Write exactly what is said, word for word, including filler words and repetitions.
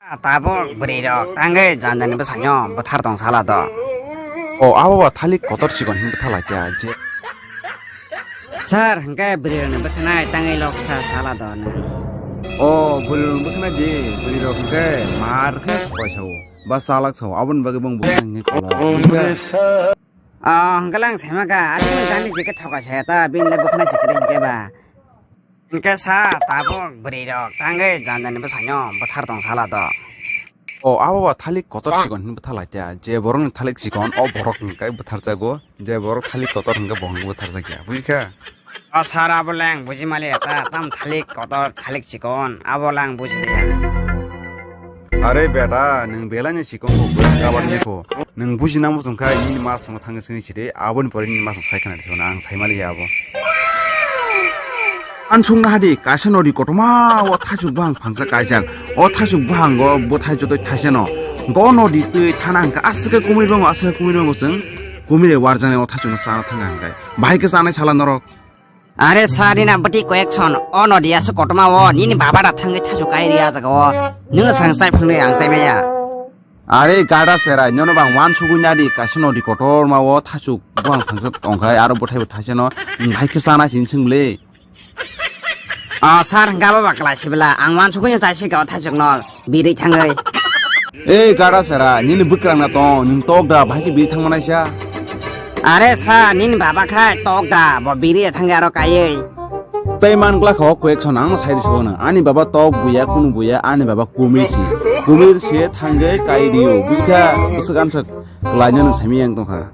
Tabuk bwrwi rok tangwi janjani bwskango bwthar tong sala do. O abo ba thalik kotor chikon hin bwtha lai kya je. Sir, hwnkhe bwrwi rokni bwkhanai tangwi loksa sala do nwng. O bwrwi rokni bwkhanai di, bwrwi rok hwnkhe mar khe thokoi sao, ba chalak sao, aboni bagwi bong bwkhanai hwnkhe kolok. Bujikha? O hwnkhe lang saima kha, aswkni jani jikhe thokoi saya ta, bini le bwkhanai sikre hwnkhe ba. Hwnkhe sa tabuk bwrwi rok tangwi janjani bwskango bwthar tong sala do. O abo ba thalik kotor chikon hin bwtha lai kya, je borokni thalik chikon o borok hwnkhe bwthar jago, je borok thalik kotor hwnkhe bo hwnkhe bwthar jakya, bujikha? O sir, abo le ang buji maliya ta, tam thalik kotor thalik chikon abo le ang buji liya. Are beta, nwng belai ni chikon bo bwrwi kabar ni ko, nwng buji nang muchung kha nini ma songno thangwi swngwi sidi, aboni pore nini ma song sai khna di, ang sai maliya abo. An sungna hadi, kaisa nodi kotorma o thachuk buhang phangsa kaijak. O thachuk buhango bwthai jotoi thaiseno. Go nodi twi thana hwnkha aswk khe kumui bango, aswk khe kumui bango chwng. Kumui de warjani o thachukno chana thanga hwnkhe. Bahai khe chanai sala norok. Are sir, nini bwtwi koyekson, o nodi aswk kotorma o, nini baba da thangwi thachuk kai ri a jaga o. Nwng sang chai phunui ang chai maya. Are gada serai, nono bang wan sugui nadi, kaisa nodi kotorma o thachuk buhang phangsa tongkhai, aro bwthai bo thaiseno, hai khe chana sin swngle. O sir, hwnkha bo ba kwlai sibla, ang wan sugui chai sika o thachuk no, biri thangwi. Ei gada serai, nini bwkrang na tong, nwng tok da, bahai khe biri thangma naisa. Are sir, nini baba khai tok da, bo biri thangwi aro kaiwi. Tei man glak ho koyekson ang sai di sabo nang. Ani baba tok buya, kunu buya, ani baba kumir si. Kumir si thangwi kai rio. Bujikha, bwswk ansa kwlaino nwng saimiyang tongkha.